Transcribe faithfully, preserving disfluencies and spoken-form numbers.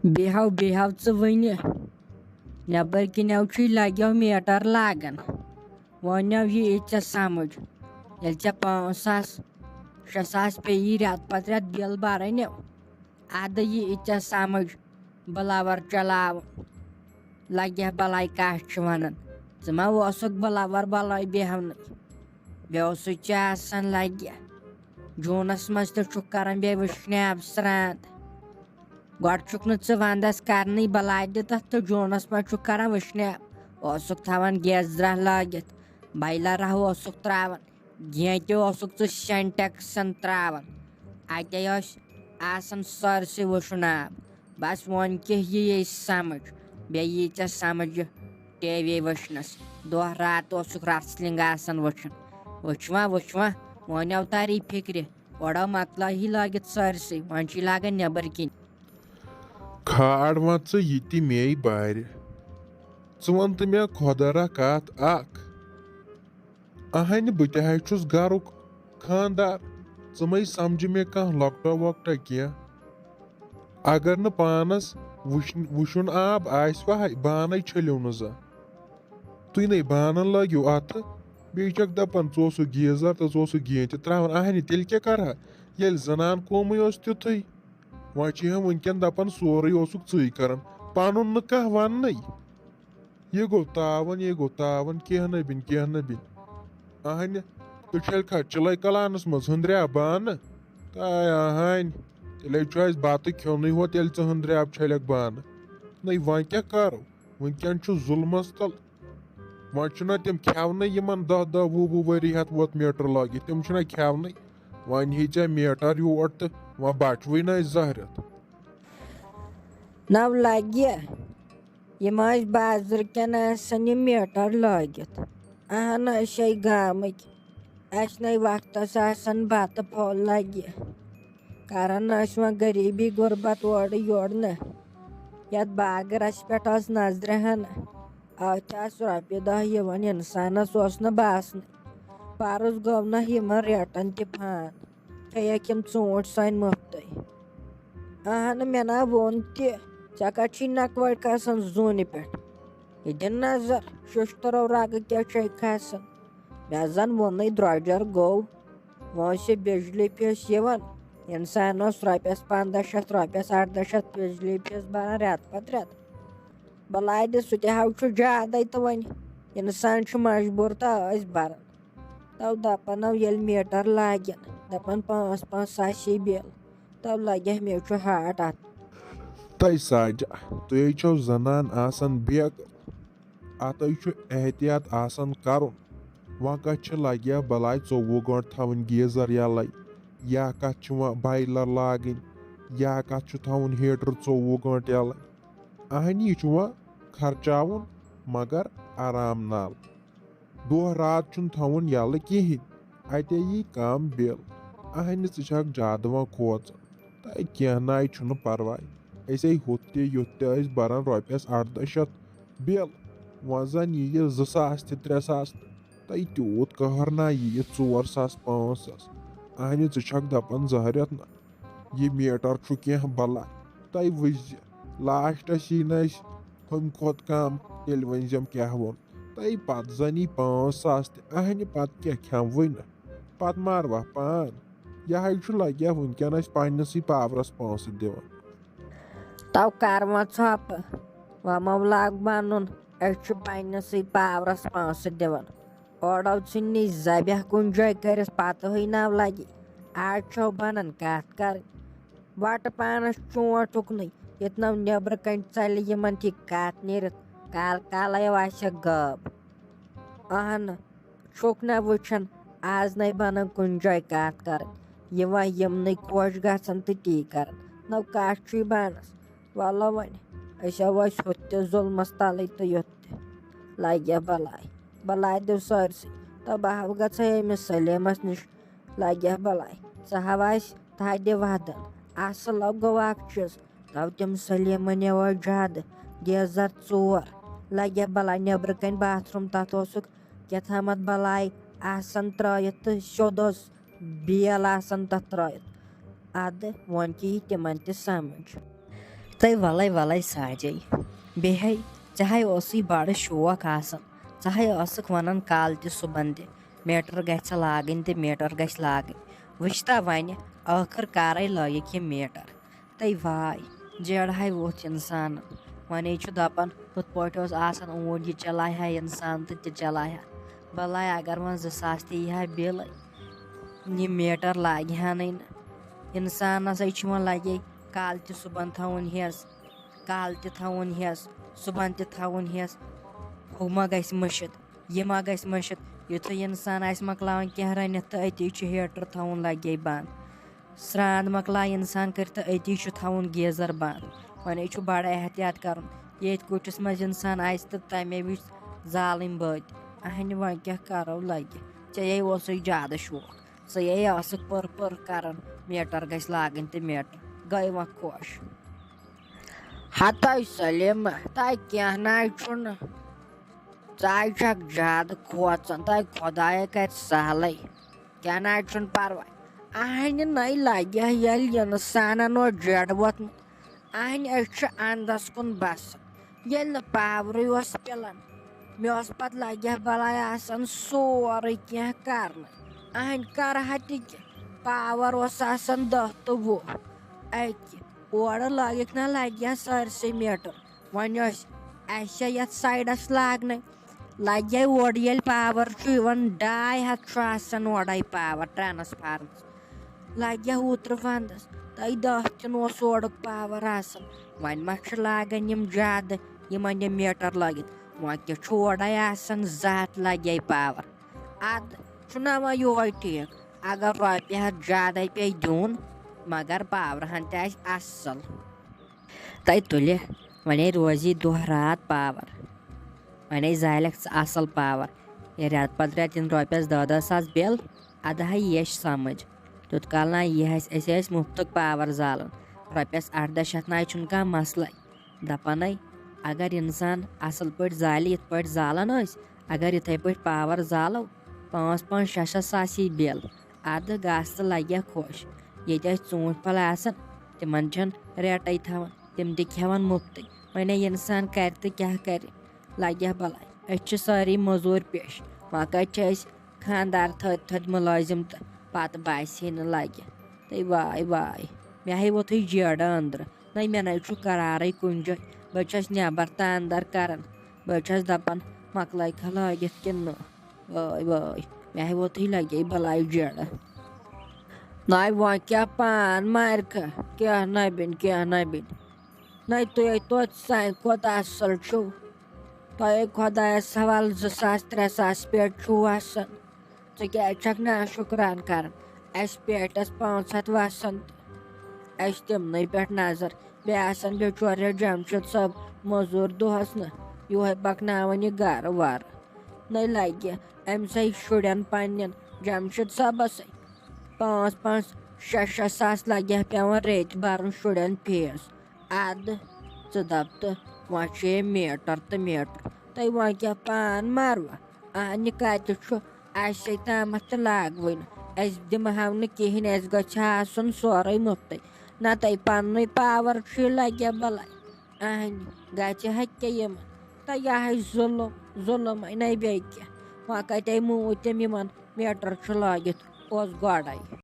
بیٚہو بیٚہو ژٕ وٕنہِ۔ نٮ۪بر کِنٮ۪و چھُے لگیو میٹر لاگان۔ وۄنۍ نٮ۪و یہِ یہِ ژےٚ سمجھ، ییٚلہِ ژےٚ پانٛژھ ساس شےٚ ساس پیٚیی رٮ۪تہٕ پتہٕ رٮ۪تہٕ بِل برٕنۍ، ادٕ یہِ یہِ ژےٚ سمجھ بٕلاور چلاوُن۔ لگہِ ہا بلاے کتھ چھِ ونان، ژٕ ما اوسُکھ بٕلاور بلاے بیہونٕے؟ بیٚیہِ اوسُے ژےٚ آسان لگہِ جوٗنس منٛز تہِ چھُکھ کران بیٚیہِ وٕشنیب سرٛان۔ گۄڈٕ چھُکھ نہٕ ژٕ ونٛدس کرنٕے بلاے دِتتھ تہٕ جوٗنس منٛز چھُکھ کران وٕشنیب۔ اوسُکھ تھاوان گیس درٛاہ لٲگِتھ، بایلرا اوسُکھ ترٛاوان، گینٛتہِ اوسُکھ ژٕ سینٹیکسن ترٛاوان۔ اتے اوس آسان سٲرسٕے وٕشُن آب۔ بس وۄنۍ کیٛاہ یی یے سمجھ، بیٚیہِ یی ژےٚ سمجھ یہِ ٹی وی وٕچھنس۔ دۄہ راتھ اوسُکھ wrestling آسان وٕچھُن۔ وٕچھوا وٕچھوا، وۄنۍ آو تاری فکرِ، اورٕ آو مۄکلٲہی لٲگِتھ سٲرسٕے، وۄنۍ چھُے لاگان نٮ۪بر کِنۍ۔ کھاڑ وۄنۍ ژٕ یہِ تہِ مے بارِ۔ ژٕ وَن تہٕ مےٚ خۄدا را کَتھ اَکھ۔ اَہَنہِ بہٕ تہِ حظ چھُس گَرُک خانٛدار، ژٕ مَے سَمجہِ مےٚ کانٛہہ لۄکٹا وۄکٹا کینٛہہ۔ اگر نہٕ پانَس وٕچھ-، وٕچھُن آب آسہِ وَ بانَے چھٔلِو نہٕ زانٛہہ۔ تُہۍ نَے بانَن لٲگِو اَتھٕ، بیٚیہِ چھَکھ دَپان ژٕ اوسُکھ گیٖزَر تہٕ ژٕ اوسُکھ گینٛتہِ ترٛاوان۔ اَہَنہِ تیٚلہِ کیٛاہ کَرٕ ہا، ییٚلہِ زَنان قومٕے اوس تیُتھُے؟ وۄنۍ چھِ یِم وٕنکٮ۪ن دَپان سورُے اوسُکھ ژٕے کَران، پَنُن نہٕ کانٛہہ وَننٕے۔ یہِ گوٚو تاوَن، یہِ گوٚو تاوَن، کینٛہہ نہٕ بِن، کینٛہہ نہٕ بِن۔ اَہَنہِ، تہٕ چھَلکھا چِلَے کَلانَس منٛز ہُنٛدریا بانہٕ؟ تاے اَہَنہِ، تیٚلے چھُ اَسہِ بَتہٕ کھیوٚنُے ہوت، ییٚلہِ ژٕ ہُنٛدریاب چھَلکھ بانہٕ۔ نَے وۄنۍ کیٛاہ کَرو؟ وٕنکٮ۪ن چھُ ظُلمَس تَل۔ وۄنۍ چھُنہ تِم کھٮ۪ونٕے یِمَن دَہ دَہ وُہ وُہ ؤری ہٮ۪تھ ووت میٖٹَر لٲگِتھ، تِم چھِنہ کھٮ۪ونٕے۔ وۄنۍ یی ژےٚ میٖٹَر یور تہٕ وۄنۍ بَچوٕے نہٕ أسۍ زہرٮ۪تھ۔ نَو لَگہِ، یِم ٲسۍ بازرٕ کٮ۪ن آسان یِم میٖٹَر لٲگِتھ۔ اَہَن، أسۍ ٲسۍ گامٕکۍ، اَسہِ نَے وقتَس آسان بَتہٕ پھوٚل لَگہِ۔ کَران ٲسۍ وۄنۍ غریٖبی غُربت اورٕ یورٕ نہٕ۔ یَتھ باگرَس پٮ۪ٹھ ٲس نظرِ ہَن، اَتھ آسہٕ رۄپیہِ دَہ یِوان، اِنسانَس اوس نہٕ باسنٕے۔ پَرُس گوٚو نہ یِمَن ریٹَن تہِ پھان، کھیٚیَکھ یِم ژوٗنٛٹھۍ سانہِ مُفتٕے۔ اَہَن، مےٚ نا ووٚن تہِ، ژےٚ کَتہِ چھی نَکوَٹۍ کھسان زوٗنہِ پٮ۪ٹھ؟ یہِ دِ نظر، شُشتٕرو رَگہٕ کیٛاہ چھے کھسان؟ مےٚ زَن ووٚنُے درٛۄجَر گوٚو۔ وۄنۍ چھِ بجلی فیٖس یِوان، اِنسان اوس رۄپیَس پنٛداہ شیٚتھ، رۄپیَس اَرداہ شیٚتھ بجلی فیٖس بَران رٮ۪تہٕ پَتہٕ رٮ۪تہٕ۔ بَلاے دِ سُہ تہِ ہاو چھُ زیادَے تہٕ وۄنۍ اِنسان چھُ مجبوٗر تہٕ ٲسۍ بَران۔ تو دَپان نَو ییٚلہِ میٖٹَر لاگن، دَپان پانٛژھ پانٛژھ ساس یی بِل، تو لَگہِ ہا مےٚ چھُ ہاٹ اَتھ۔ تۄہہِ ساجا، تُہۍ چھِو زَنان آسان بیگ، اَتھ چھُ احتیاط آسان کَرُن۔ وۄنۍ کَتھ چھِ لَگہِ ہا بَلاے ژوٚوُہ گٲنٛٹہٕ تھاوٕنۍ گیٖزَر یَلَے، یا کَتھ چھِ وۄنۍ بایلَر لاگٕنۍ، یا کَتھ چھُ تھاوُن ہیٖٹَر ژوٚوُہ گٲنٛٹہٕ یَلَے۔ اَہَنہِ یہِ چھُ وۄنۍ خرچاوُن، مگر آرام نال۔ دۄہ رات چھُنہٕ تھاوُن یَلہٕ کِہیٖنۍ، اَتے یی کَم بِل۔ اَہَنہِ ژٕ چھَکھ زیادٕ وۄنۍ کھوژان۔ تہٕ کینٛہہ ناے چھُنہٕ پَرواے، أسے ہُتھ تہِ یُتھ تہِ ٲسۍ بَران رۄپیَس اَرداہ شیٚتھ بِل، وۄنۍ زَن یِیہِ زٕ ساس تہِ ترٛےٚ ساس تہٕ تۄہہِ تیوٗت قہر نا یِیہِ ژور ساس پانٛژھ ساس۔ اَہنہِ ژٕ چھَکھ دَپان زہرٮ۪تھ نہ، یہِ میٖٹَر چھُ کینٛہہ بَلاے۔ تۄہہِ وٕچھزِ لاسٹَس یی نہٕ اَسہِ ہُمہِ کھۄتہٕ کَم، تیٚلہِ ؤنۍزٮ۪م کیٛاہ ووٚن۔ تۄہہِ پَتہٕ زَن یی پانٛژھ ساس تہِ، اَہنہِ پَتہٕ کیٛاہ کھٮ۪موٕے نہٕ۔ پتہٕ ماروا پان؟ یہِ ہَے چھُ لگیا وٕنکٮ۪ن اَسہِ پننِسٕے پاورس پونٛسہٕ دِوان۔ تو کر وۄنۍ ژھۄپہٕ، وۄنۍ مہ لاگ ونُن، أسۍ چھِ پننِسٕے پاورس پونٛسہٕ دِوان۔ اورو ژھٕننٕے ذبیح کُنہِ جایہِ کٔرِتھ پتہٕ ہٕے ناو لگہِ۔ آز چھو بنان کتھ کرٕنۍ۔ وٹہٕ پانس چونٛٹھ اُکنٕے، ییٚتہِ نو نیبرٕ کنہِ ژلہِ یِمن تہِ کتھ نیٖرِتھ، کال کالے آسٮ۪کھ غٲب۔ اہنہٕ۔ چھُکھ نہ وٕچھان، آز نَے بَنان کُنہِ جایہِ کَتھ کَرٕنۍ، یِوان یِمنٕے خۄش گژھان تہٕ تی کَران۔ نَو کَتھ چھُے بَنَس؟ وَلہٕ وۄنۍ، أسۍ ہاو ٲسۍ ہُتھ تہِ ظُلمَس تَلٕے تہٕ یُتھ تہِ۔ لَگہِ ہا بَلاے، بَلاے دِو سٲرسٕے۔ تہٕ بہٕ ہاو گژھٕ ہا أمِس سلیمَس نِش، لَگہِ ہا بَلاے۔ سُہ ہاو آسہِ تھدِ وَدَن۔ اَصٕل گوٚو اَکھ چیٖز، تَو تِم سلیمَن یَوٕ زیادٕ، گیزر ژور، لَگہِ ہا بَلاے۔ نیٚبرٕ کَنۍ باتھ روٗم، تَتھ اوسُکھ کیٛاہ تھامَتھ بَلاے آسان ترٛٲیِتھ تہٕ سیوٚد اوس بیل آسان تَتھ ترٛٲیِتھ۔ اَدٕ وۄنۍ کہِ یی تِمَن تہِ سَمٕجھ۔ تہٕ وَلَے وَلَے ساجے، بیٚیہِ ہے ژےٚ ہے اوسُے بَڑٕ شوق آسان، ژٕ ہے ٲسٕکھ وَنان کالہٕ تہِ صُبحن تہِ، میٖٹر گژھِ لاگٕنۍ تہٕ میٖٹر گژھِ لاگٕنۍ۔ وٕچھ تا وۄنۍ، ٲخٕر کارَے لٲگِکھ یہِ میٖٹر۔ تہٕ واے، جیڑٕ ہے ووٚتھ اِنسانَن۔ وۄنۍ ہے چھُ دَپان، ہُتھ پٲٹھۍ اوس آسان اوٗنٛٹ، یہِ چلاوِ ہا اِنسان تہٕ تہِ چلاوِ ہا۔ بَلاے اگر وۄنۍ زٕ ساس تہِ یی ہا بِل، یہِ میٖٹر لاگہِ ہا نَے نہٕ۔ اِنسانَس ہے چھُ وۄنۍ لَگے کالہٕ تہِ صُبحن تھاوُن ہیٚس، کالہٕ تہِ تھاوُن ہیٚس، صُبحن تہِ تھاوُن ہیٚس۔ ہُہ ما گژھِ مٔشِتھ، یہِ ما گژھِ مٔشِتھ۔ یُتھُے اِنسان آسہِ مۄکلاوان کینٛہہ رٔنِتھ تہٕ أتی چھُ ہیٖٹر تھاوُن لَگے بنٛد۔ سرٛان مۄکلاو اِنسان کٔرِتھ تہٕ أتی چھُ تھاوُن گیٖزر بنٛد۔ وۄنۍ چھُ بڑٕ احتیاط کرُن۔ ییٚتھۍ کُٹھِس منٛز اِنسان آسہِ تہٕ تَمے وِزِ زالٕنۍ بٲتۍ۔ اہنہِ، وۄنۍ کیٛاہ کرو لگہِ؟ ژےٚ ہے اوسُے زیادٕ شوق۔ ژٕ ہے ٲسٕکھ پٔر پٔر کران، میٖٹر گژھِ لاگٕنۍ تہٕ میٖٹر۔ گٔے وۄنۍ خۄش۔ ہتَے سلیمہ، تۄہہِ کینٛہہ نہ چھُنہٕ۔ ژٕ چھکھ زیادٕ کھوژان، تۄہہِ خۄدایا کرِ سہلٕے۔ کینٛہہ نہ حظ چھُنہٕ پرواے۔ اہنہِ نَے لگہِ ہا ییٚلہِ اِنسانن اوس جیڑٕ ووٚتمُت۔ اہنہِ أسۍ چھِ اندس کُن بسان۔ ییٚلہِ نہٕ پاورٕے اوس پِلان، مےٚ اوس پتہٕ لگہِ ہا بلاے آسان سورُے کینٛہہ کرنہٕ۔ اہنہِ کرٕ ہا تہِ کیٛاہ؟ پاور اوس آسان دَہ تہٕ وُہ۔ اَکہِ اورٕ لٲگِکھ نہ لگہِ ہا سٲرسٕے میٖٹر۔ وۄنۍ ٲسۍ اَسہِ یَتھ سایڈَس لاگنَے۔ لَگہِ اورٕ ییٚلہِ پاوَر چھُ یِوان، ڈاے ہَتھ چھُ آسان اورَے پاوَر ٹرٛانَسفارمَس۔ لَگہِ اوترٕ وَنٛدَس، تَے دَہ تہِ نہٕ اوس اورُک پاوَر آسان۔ وۄنۍ ما چھِ لاگان یِم زیادٕ، یِمَن یِم میٖٹَر لٲگِتھ؟ وۄنۍ کیٛاہ چھُ اورَے آسان، زٕ ہَتھ لَگہِ پاوَر۔ اَدٕ چھُنہ وۄنۍ یُہوٚے ٹھیٖک، اگر رۄپیہِ ہَتھ زیادَے پیٚیہِ دیُن، مگر پاورٕ ہَن تہِ آسہِ اَصٕل۔ تَے تُلہِ، وۄنۍ روزی دۄہ راتھ پاور۔ وۄنۍ زالکھ ژٕ اصل پاور۔ ییٚلہِ رٮ۪تہٕ پتہٕ رٮ۪تہٕ یِن رۄپیس دہ دہ ساس بِل، ادٕ ہا یی اَسہِ سمجھ۔ تیوٗت کال نہ یی اَسہِ، أسۍ ٲسۍ مُفتُک پاور زالان۔ رۄپیس اردہ شیٚتھ نہ چھُنہٕ کانٛہہ مسلے۔ دپان ہے، اگر انسان اصل پٲٹھۍ زالہِ، یِتھ پٲٹھۍ زالان ٲسۍ، اگر یِتھے پٲٹھۍ پاور زالو، پانٛژھ پانٛژھ شےٚ شےٚ ساس یی بِل، ادٕ گاسہٕ لگہِ ہا خۄش۔ ییٚتہِ ٲسۍ ژوٗنٛٹھۍ پھل آسان، تِمن چھنہٕ ریٹے تھاوان، تِم تہِ کھٮ۪وان مُفتٕے۔ وۄنۍ ہے انسان کرِ تہٕ کیٛاہ کرِ، لگہِ ہا بلاے۔ أسۍ چھِ سٲری مٔزوٗرۍ پیش، وۄنۍ کتہِ چھِ أسۍ خاندار تھٔدۍ تھٔدۍ مُلٲزِم تہٕ پتہٕ باسہِ ہے نہٕ لگہِ۔ تہٕ واے واے، مےٚ ہے ووٚتھُے جیڑٕ أنٛدرٕ۔ نَے مےٚ نَے چھُ قرارٕے کُنہِ جایہِ۔ بہٕ چھَس نٮ۪بر تہٕ اَندر کران۔ بہٕ چھَس دَپان، مۄکلٲیکھا لٲگِتھ کِنہٕ نہٕ؟ وٲے وٲے، مےٚ ہے ووتُے لَگے بَلاے جیڑٕ۔ نَے وۄنۍ کیٛاہ پان مارِکھا؟ کینٛہہ نَے بِن، کینٛہہ نَے بِن۔ نَے تُہۍ ہے توتہِ سانہِ کھۄتہٕ اَصٕل چھِو۔ تۄہہِ ہے خۄدایَس حوالہٕ زٕ ساس ترٛےٚ ساس پٮ۪ٹھ چھُو آسان۔ ژٕ کیٛازِ چھَکھ ناشُکران کران؟ اَسہِ پٮ۪ٹھ ٲس پانٛژھ ہَتھ وَسان تہٕ اَسہِ تِمنٕے پٮ۪ٹھ نظر۔ بیٚیہِ آسان بِچور یہِ جمشید صٲب مٔزوٗر دۄہَس نہٕ، یِہوٚے پَکناوان یہِ گَرٕ وَرٕ۔ نَے لَگہِ أمۍ سٕے شُرٮ۪ن پنٛنٮ۪ن جمشید صٲبَسٕے پانٛژھ پانٛژھ شےٚ شےٚ ساس لَگہِ ہا پٮ۪وان ریٚتۍ بَرُن شُرٮ۪ن فیٖس۔ اَدٕ ژٕ دَپ تہٕ، وۄنۍ چھُ یہِ میٖٹر تہٕ میٖٹر۔ تُہۍ وۄنۍ کیٛاہ پان ماروا؟ اَہنہِ کَتہِ چھُ اَسے تامَتھ تہٕ لاگوٕے نہٕ۔ أسۍ دِمہٕ ہاو نہٕ کِہیٖنۍ، اَسہِ گژھِ ہا آسُن سورُے مُفتٕے۔ نَتہٕ پَننُے پاوَر چھُ یہِ لَگہِ بَلاے۔ اَہنہِ گژھِ ہا کیٛاہ یِمَن؟ تہٕ یہِ ہَے ظُلُم، ظُلُم ہے نَے بیٚیہِ کینٛہہ۔ وۄنۍ کَتے موٗدۍ تِم یِمَن میٖٹر چھُ لٲگِتھ اوس گۄڈَے۔